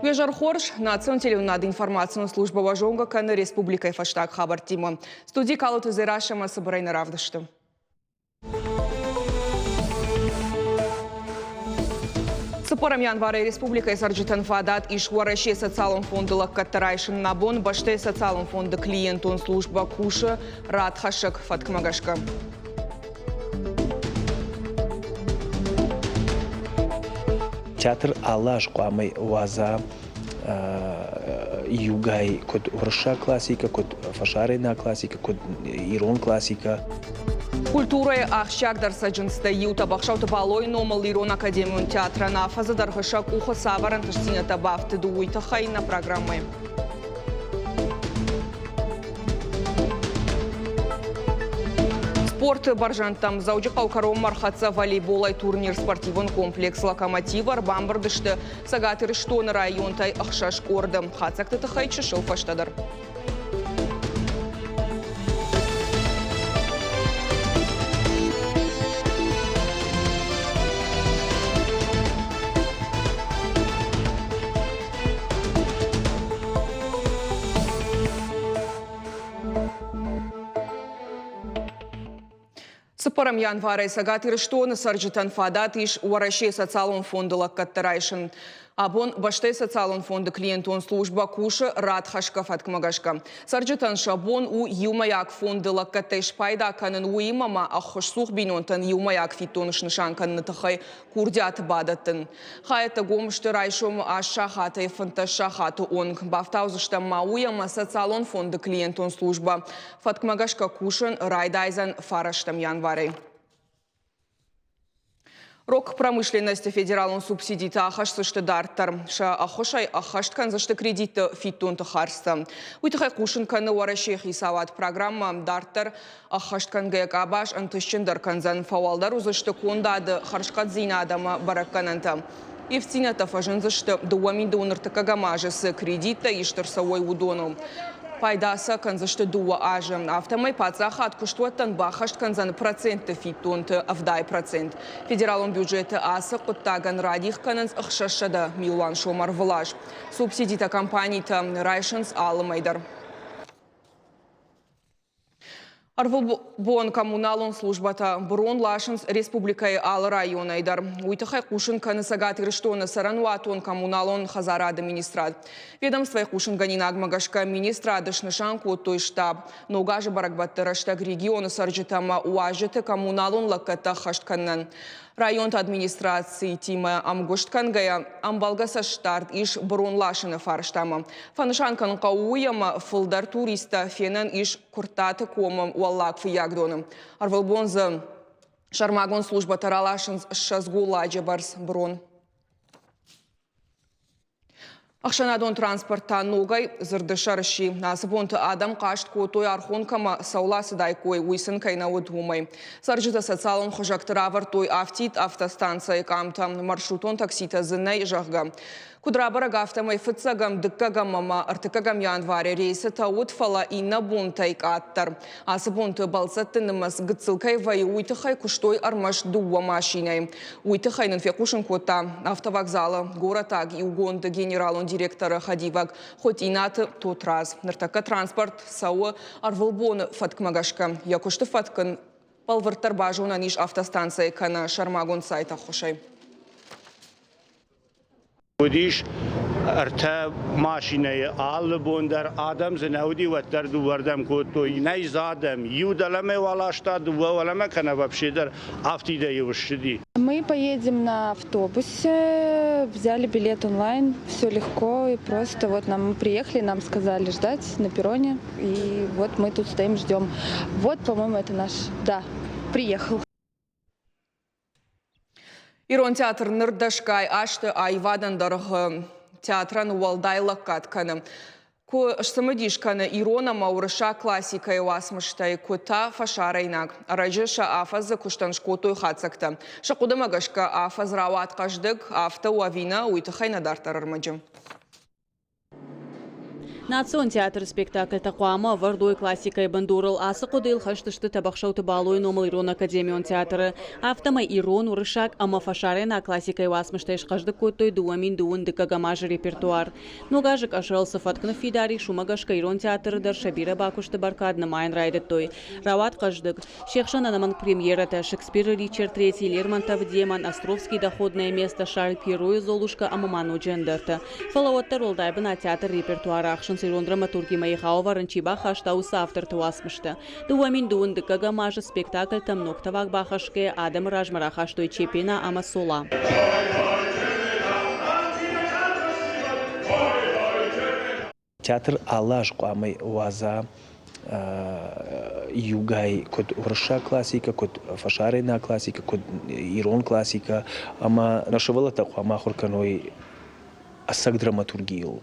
Уе зӕр хорз, национ телеуынады информацион службӕ уӕ зонгӕ кӕны республикӕйы фӕстаг хабӕрттимӕ. Студи Калоты Дзерассӕмӕ цыбырӕй нӕ равдысты. Цыппӕрӕм январӕй республикӕйы цӕрджытӕн фадат ис Уӕрӕсейы социалон фонды лӕггӕдтӕ райсын. Нӕ бон бӕстӕйы социалон фонды клиентон службӕ кусы радхӕссӕг фӕткмӕ гӕсгӕ. Театр алы аз хъуамӕ уадза иугай куыд уырыссаг классикӕ, куыд фӕсарӕйнаг классикӕ, куыд ирон классикӕ. Культурӕйы ахсджиагдӕр цӕджындзтӕй иу Тӕбӕхсӕуты Балойы номыл Ирон академион театрӕн афӕдзы дӕргъы сӕ къухы цавӕр ӕнтыстдзинӕдтӕ бафтыд, уый тыххӕй нӕ программӕйы. Спорты бӕрзӕндтӕм Дзӕуджыхъӕуы кӕронмӕ ӕрхӕццӕ волейболӕй турнир спортивон комплекс «Локомотив» ӕрбамбырд сты Цӕгат Ирыстоны районтӕй ӕхсӕз къорды. Хатдзӕгты тыххӕй чысыл фӕстӕдӕр. Цыппӕрӕм январӕй Цӕгат Ирыстоны цӕрджытӕн фадат ис Уӕрӕсейы социалон фонды лӕггӕдтӕ райсын. Абон бӕстӕйы социалон фонды клиентон службӕ кусы радхӕсгӕ фӕткмӕ гӕсгӕ. Цӕрджытӕн сӕ бон у иумӕйаг фонды лӕггӕдтӕй спайда кӕнын, уыимӕ ма ӕххуысцух бинонтӕн иумӕйаг фиддон снысан кӕныны тыххӕй курдиат бадӕттын. Хайӕдтӕ гом сты райсомы 8 сахатӕй 15 сахаты онг. Бафтаудзыстӕм ма уый ӕмӕ социалон фонды клиентон службӕ фӕткмӕ гӕсгӕ кусын райдайдзӕн фарӕстӕм январӕй. Рог промышленности федералон субсидитӕ ахӕсдзысты дарддӕр. Сӕ ӕххуысӕй ӕххӕст кӕндзысты кредитты фиддонты хӕрдзтӕ. Уый тыххӕй хъусын кӕны Уӕрӕсейы хицауад. Программӕ дарддӕр ӕххӕст кӕнгӕйӕ къабаз ӕнтыстджындӕр кӕндзӕн, фӕуӕлдӕр уыдзысты кондады хӕрзхъӕддзинад ӕмӕ бӕрӕггӕнӕнтӕ. Ивддзинӕдтӕ фӕзындзысты, 2000 ӕртыккӕгӕм азы цы кредиттӕ ист ӕрцӕуой, уыдоныл. Пайда сӕ кӕндзысты дыууӕ азы. Афтӕмӕй паддзахад куыстуӕттӕн баххӕст кӕндзӕн процентты фиддонты 70%. Федералон бюджеты ацы хъуыддагӕн радих кӕнынц 600 милуан сом ӕрвылаз. Субсидитӕ компанитӕ райсынц алы мӕй дӕр. Ӕрвылбон коммуналон службӕтӕ бырон ласынц республикӕйы алы районӕй дӕр. Уый тыххӕй хъусын кӕны Цӕгат Ирыстоны цӕрӕнуатон-коммуналон хӕдзарады министрад. Ведомствойы хъусынгӕнинагмӕ гӕсгӕ министрады снысан кодтой штаб. Ног азы бӕрӕгбӕтты рӕстӕг регионы цӕрджытӕ ӕмӕ уазджыты коммуналон лӕггӕдтӕ ӕххӕст кӕнынӕн. Районты администрацитимӕ ӕмгуыст кӕнгӕйӕ, ӕмбӕлгӕ цӕстдард ис бырон ласыны фарстамӕ. Фӕнысан кӕнын хъӕуы уый, ӕмӕ фылдӕр туристтӕ фенӕн ис Куырттаты комы Уӕллаг Фыййагдоны. Ӕрвылбон дзы сӕрмагонд службӕтӕ раласынц 20 голладжы бӕрц бырон. Ӕхсӕнадон транспорт та ногӕй дзырды сӕр сси. Ацы бонты адӕм хъаст кодтой Архонкӕмӕ цӕуыл ацыдаиккой, уый сын кӕй нӕ уыд, уымӕй. Цӕрджытӕ социалон хызӕгты равӕрдтой афтид автостанцӕйы къамтӕ, маршрутон такситӕ дзы нӕй, зӕгъгӕ. Куыд рабӕрӕг, афтӕмӕй фыццӕгӕм, дыккӕгӕм ӕмӕ ӕртыккӕгӕм январы рейсытӕ уыд, фӕлӕ иннӕ бонтӕй къаддӕр. Ацы бонты бӕлццӕтты нымӕц гыццыл кӕй вӕййы, уый тыххӕй куыстой ӕрмӕст дыууӕ машинӕйы. Уый тыххӕй нын фехъусын кодта автовокзалы горӕтаг иугонды генералон директоры хӕдивӕг Хуытъинаты Тотрадз. Ныртӕккӕ транспорт цӕуы ӕрвылбоны фӕткмӕ гӕсгӕ. Йӕ куысты фӕтк ын бӕлвырддӕр базонӕн ис автостанцӕйы кӕнӕ сӕрмагонд сайты ӕххуысӕй. Уыдис ӕртӕ машинӕйы алы бон дӕр адӕм дзы нӕ уыди, уӕддӕр дыууӕрдӕм кодтой. Нӕй дзы адӕм. Иу дӕлӕмӕ уӕласта, дыууӕ уӕлӕмӕ кӕнӕ вообще дӕр афтидӕй-иу ссыди. Мы поедем на автобусе, взяли билет онлайн, все легко и просто. Вот нам мы приехали, нам сказали ждать на перроне, и вот мы тут стоим, ждем. Вот, по-моему, это наш, да, приехал. Ирон театр ныр дӕсгай азты аивадӕн дӕргъы театрӕн уӕлдай лӕггад кӕны. Куы сцымыдис кӕны ирон ӕмӕ уырыссаг классикӕйы уацмыстӕй, куы та фӕсарӕйнаг. Ӕрӕджы сӕ афӕдзы куыстӕн скодтой хатдзӕгтӕ. Сӕ хъуыдымӕ гӕсгӕ афӕдз рауад хъӕздыг, афтӕ у ӕви нӕ, уый тыххӕй нӕ дарддӕр ӕрмӕджы. Национ театры спектакльтӕ хъуамӕ ӕвӕрд уой классикӕйы бындурыл. Ацы хъуыдыйыл хӕст сты Тӕбӕхсӕуты Балойы номыл Ирон академион театры. Афтӕмӕй ирон, уырыссаг ӕмӕ фӕсарӕйнаг классикӕйы уацмыстӕй схъӕздыг кодтой 2012 дыккӕгӕм азы репертуар. Ног азы къӕсӕрыл цы фӕтк ныффидар ис, уымӕ гӕсгӕ ирон театры дӕр сӕ бирӕ бакуысты бӕркад нымайын райдыдтой. Рауад хъӕздыг. Се хсӕн ӕнӕмӕнг премьерӕтӕ Шекспиры Ричард Третий, Лермонтов Демон, Островский Доходное место, Шарль Перройы Золушка ӕмӕ ма ноджы ӕндӕртӕ. Фӕлӕ уӕддӕр уӕлдай бынат театры репертуары ахсынц ирон драматургимӕ егъау ӕвӕрӕн чи бахаста, уыцы авторты уацмыстӕ. 2002 дыккӕгӕм азы спектакльтӕм ног тӕваг бахӕсгӕйӕ адӕмы размӕ рахастой Чепена ӕмӕ Цола. Театр алы аз хъуамӕ уадза иугай куыд уырыссаг классикӕ, куыд фӕсарӕйнаг классикӕ, куыд ирон классикӕ ӕмӕ нӕ сывӕллӕттӕ хъуамӕ ахуыр кӕной ӕцӕг драматургийыл.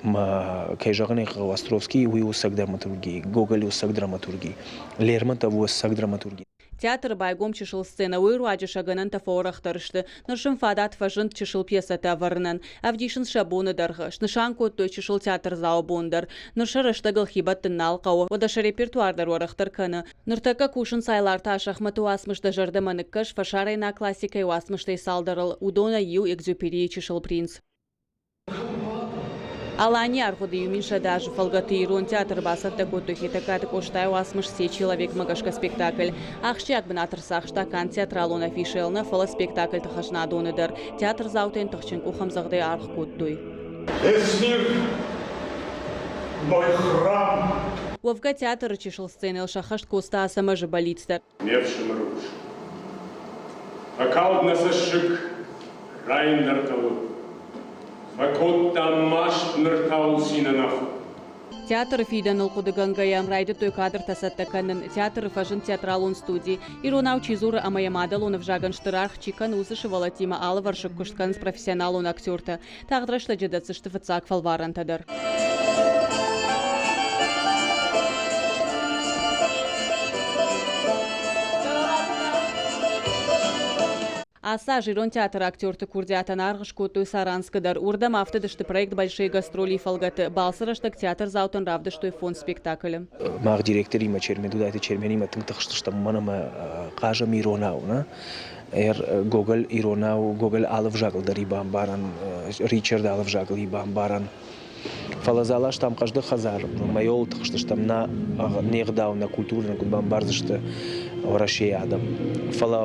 Ӕмӕ, кӕй зӕгъын ӕй хъӕуы, Островский уый у ӕцӕг драматурги, Гоголь у ӕцӕг драматурги, Лермонтов у ӕцӕг драматурги. Театры байгом чысыл сценӕ, уый руаджы сӕ гӕнӕнтӕ фӕуӕрӕхдӕр сты. Ныр сын фадат фӕзынд чысыл пьесӕтӕ ӕвӕрынӕн. Ӕвдисынц сӕ боны дӕргъы. Снысан кодтой чысыл театрдзауы бон дӕр. Ныр сӕ рӕстӕгыл хибӕттын нал хъӕуы, уӕдӕ сӕ репертуар дӕр уӕрӕхдӕр кӕны. Ныртӕккӕ кусынц Айларты Асӕхмӕты уацмыс Дӕ зӕрдӕмӕ ныккӕс фӕсарӕйнаг классикӕйы уацмыстӕй цалдӕрыл, уыдонӕй иу Экзюперийы Чысыл принц. Аланийы аргъуыды 1100 азы фӕлгӕты Ирон театры бацӕттӕ кодтой Хетӕгкаты Къостайы уацмыс «Се человек»-мӕ гӕсгӕ спектакль. Ахсджиаг бынат ӕрцахста канд театралон афишӕйыл нӕ, фӕлӕ спектакльты хӕзнадоны дӕр. Театрдзаутӕн тыхджын къухӕмдзӕгъдӕй аргъ кодтой. Эсмир мой храм. Уӕвгӕ театры чысыл сценӕйыл сӕххӕст Коста Ацӕмӕзы бӕллиц дӕр. Ме фсымӕры ус. Фӕкалд нӕ цӕссыг, райын дӕр хъӕуы. Фӕкодта маст ныр та у цинӕн ахуыр. Театры фидӕныл хъуыдыгӕнгӕйӕ райдыдтой кадртӕ цӕттӕ кӕнын. Театры фӕзынд театралон студи. Иронау чи дзуры ӕмӕ йӕ мадӕлон ӕвзагӕн стыр аргъ чи кӕны, уыцы сывӕллӕттимӕ алывӕрсыг куыст кӕнынц профессионалон актертӕ. Тагъд рӕстӕджы дӕтдзысты фыццаг фӕлварӕнтӕ дӕр. Ацы аз Ирон театры актерты курдиатӕн аргъ скодтой Саранскы дӕр. Уырдӕм афтыдысты проект «Большие гастроли» фӕлгӕты. Балцы рӕстӕг театрдзаутӕн равдыстой фондз спектаклы. Мах директоримӕ Чермен Дудайты Черменимӕ тынг тыхстыстӕм, уымӕн ӕмӕ хъазӕм иронау. Нӕ? Гоголь иронау, Гоголь алы взагыл дӕр и бамбарӕн, Ричард алы взагыл и бамбарӕн. Фӕлӕ дзы аластам хъӕздыг хӕдзар, мӕйыл тыхстыстӕм нӕ не гъдау, нӕ культурӕ нын куыд бамбардзысты Уӕрӕсейы адӕм. Фӕлӕ,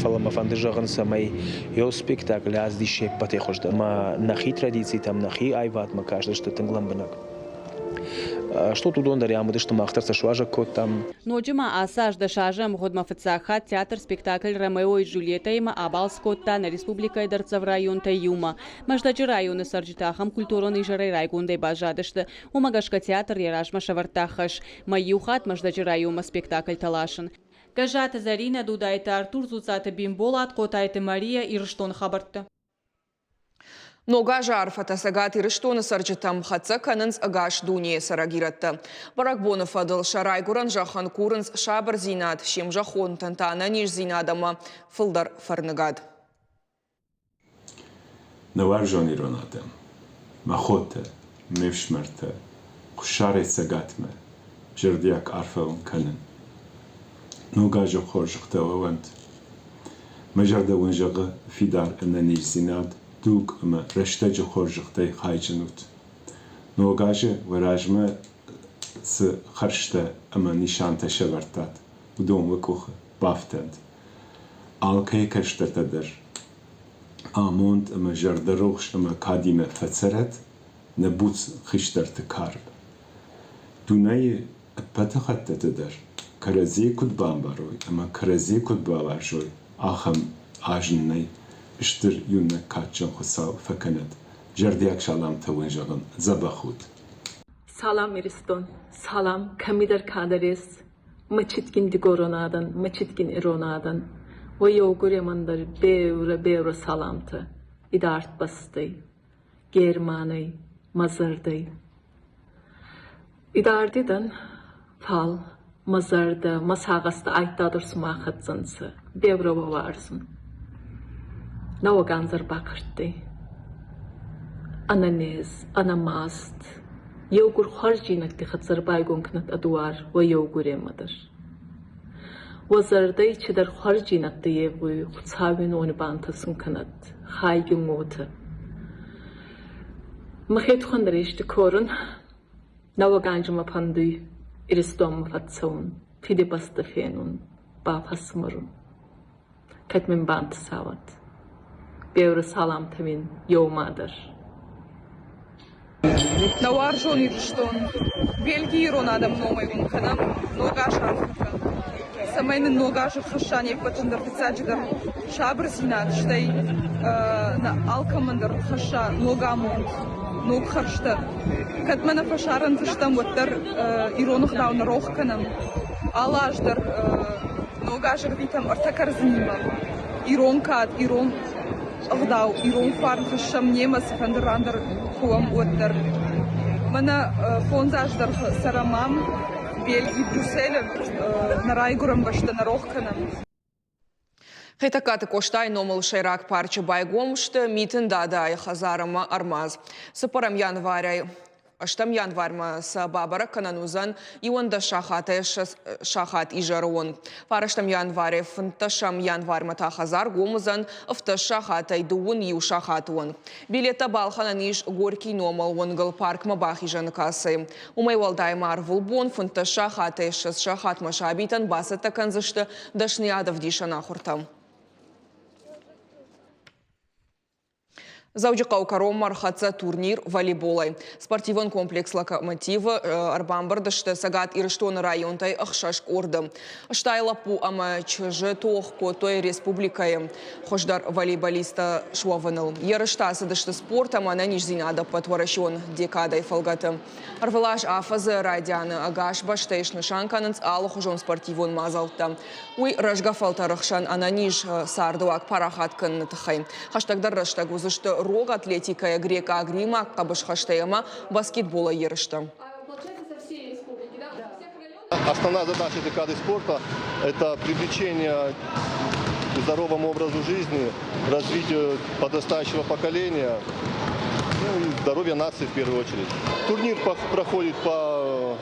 фӕлӕ мӕ фӕнды зӕгъын, цӕмӕй еу спектакль азди се ппӕтӕй хуыздӕр. Мӕ нӕхи традицитӕм, нӕхи аивадмӕ кастысты тынг лӕмбынӕг. Стут уыдон дӕр ам уыдысты, мах дӕр сӕ суазӕг кодтам. Ноджы ма ацы аз дӕс азы ӕмгъуыдмӕ фыццаг хатт театр спектакль «Ромео и Джульетта-имӕ абалц кодта нӕ республикӕйы дӕрддзӕф районтӕй иумӕ. Мӕздӕджы районы цӕрджытӕ ахӕм культурон изӕрӕй райгондӕй баззадысты. Уымӕ гӕсгӕ театр йӕ размӕ сӕвӕрдта хӕс, мӕй иу хатт Мӕздӕджы районмӕ спектакльтӕ ласын. Гӕззаты Зӕринӕ, Дудайты Артур, Дзуццаты Бимболат, Хъотайты Мария, Ирыстоны хабӕрттӕ. Ног азы арфӕтӕ Цӕгат Ирыстоны цӕрджытӕм хӕццӕ кӕнынц ӕгас дунейы цӕрӕг ирӕттӕ. Бӕрӕгбоны фӕдыл сӕ райгуырӕн зӕххӕн курынц сабырдзинад, се мзӕххонтӕн та ӕнӕниздзинад ӕмӕ фылдӕр фӕрныгад. Нӕ уарзон ирон адӕм, мӕ хотӕ, ме фсымӕртӕ, Хуссарӕй Цӕгатмӕ зӕрдиаг арфӕ уын кӕнын. Ног азы хорзӕхтӕ уӕ уӕнт! Мӕ зӕрдӕ уын зӕгъы фидар ӕнӕниздзинад, дуг ӕмӕ рӕстӕджы хорзӕхтӕй хайджын ут. Ног азы уӕ размӕ цы хӕрзтӕ ӕмӕ нысантӕ сӕвӕрдтат, уыдон уӕ къухы бафтӕнт. Алкӕй кӕстӕртӕ дӕр амонд ӕмӕ зӕрдӕрухс ӕмӕ кадимӕ фӕцӕрӕд нӕ буц хистӕрты кары. Дунейы ӕппӕты хӕттыты дӕр кӕрӕдзийы куыд бамбарой ӕмӕ кӕрӕдзийы куыд бауарзой, ахӕм аз нын нӕй, стыр иунӕг кадджын Хуыцау фӕкӕнӕд. Зӕрдиаг саламтӕ уын зӕгъын, дзӕбӕх ут! Салам, Иристон! Салам, кӕмидӕр кадӕр ес, Мӕ цитгин дигорон адӕн, мӕ цитгин ирон адӕн, уӕ еугуремӕн дӕр берӕ, берӕ саламтӕ идард бӕстӕй, Германӕй, мӕ зӕрдӕй. Идарди дӕн, фал мӕ зӕрдӕ, мӕ сагъӕстӕ айдтадӕр сумах хӕццӕ нцӕ, берӕ уӕ уарзун. Нӕуӕг анз ӕрбахъӕрттӕй. Ӕнӕнез, ӕнӕмаст. Еугур хуӕрззийнӕдти хӕццӕ ӕрбайгон кӕнӕд ӕ дуар уӕ еугуремӕ дӕр. Уӕ зӕрдӕй цидӕр хуӕрззийнӕдтӕ евгъуй, Хуцау уин уони бантӕсун кӕнӕд, хайгин уотӕ. Мӕхе туххӕн дӕр ести корун, Нӕуӕг анзи мӕ фӕндуй Иристонмӕ фӕццӕун, Фидибӕстӕ фенун, бафӕсмӕрун. Кӕд мин бантӕса, уӕд. Берӕ саламтӕ мин еумӕ дӕр. Нӕ уарзон Ирыстон, Бельгийы ирон адӕмы номӕй уын кӕнӕм ног аз арфӕтӕ, цӕмӕй нын ног азы хӕсса не ппӕтӕн дӕр фыццаджыдӕр сабырдзинад, стӕй нӕ алкӕмӕн дӕр хӕсса ног амонд, ног хӕрзтӕ. Кӕд ма нӕ фӕсарӕнты стӕм, уӕддӕр ирон ӕгъдау нӕ рох кӕнӕм. Алы аз дӕр ног аз ӕрвитӕм ӕртӕ кӕрдзынимӕ. Ирон кад, ирон ӕгъдау, ирон фарн хӕссӕм немӕ цыфӕнды ран дӕр куы уӕм, уӕддӕр. Мӕнӕ 5 аз дӕргъы цӕрӕм ам, Бельги, Брюсселы, нӕ райгуырӕн бӕстӕ нӕ рох кӕнӕм. Хетӕгкаты Къостайы номыл сӕйраг парчы байгом сты Митын Дадайы хӕдзар ӕмӕ ӕрмадз. 4 январӕй 8 январьмӕ сӕ бабӕрӕг кӕнӕн уыдзӕн 11 сахатӕй сахат изӕры онг. 9 январӕй 15 январьмӕ та хӕдзар гом уыдзӕн 17 сахатӕй 21 сахаты онг. Билеттӕ балхӕнӕн ис Горький номыл уынгыл паркмӕ бахизӕны кассӕйы. Уымӕй уӕлдай ма ӕрвылбон 15 сахатӕй 20 сахатмӕ сабитӕн бацӕттӕ кӕндзысты дӕсныйадӕвдисӕн ахуыртӕм. Дзӕуджыхъӕуы кӕронмӕ ӕрхӕццӕ турнир волейболӕй. Спортивон комплекс «Локомотив»-ы ӕрбамбырд сты Цӕгат Ирыстоны районтӕй 6 къорды. Стай лӕппу ӕмӕ чызджы тох кодтой республикӕйы хуыздӕр волейболисттӕ суӕвыныл. Ерыстӕ цыдысты спорт ӕмӕ ӕнӕниздзинады ӕппӕтуӕрӕсеон декадӕйы фӕлгӕты. Ӕрвылаз афӕдзы райдианы ӕгас бӕстӕйы снысан кӕнынц алыхуызон спортивон мадзӕлттӕ. Уый рӕзгӕ фӕлтӕры хсӕн ӕнӕниз цардыуаг парахат кӕныны тыххӕй. Хӕстӕгдӕр рӕстӕг уыдзысты рог атлетикӕйӕ, грекъаг-римаг хъӕбысхӕстӕй ӕмӕ баскетболӕй ерыстӕ. Основная задача декады спорта – это привлечение к здоровому образу жизни, развитию подрастающего поколения, ну и здоровья нации в первую очередь. Турнир проходит по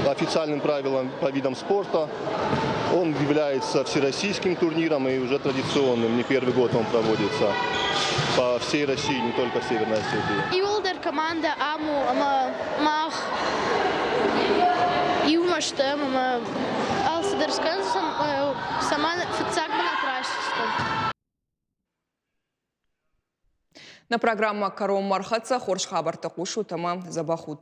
официальным правилам по видам спорта. Он является всероссийским турниром и уже традиционным. Не первый год он проводится по всей России, не только в Северной Осетии. Иууылдӕр командӕ ам у ӕмӕ мах иумӕ стӕм ӕмӕ алцыдӕр скӕндзыстӕм, цӕмӕн фыццаг бынат райсдзыстӕм. Нӕ программӕ кӕронмӕ ӕрхӕццӕ. Хорз хабӕрттӕ хъусут ӕмӕ дзӕбӕх ут.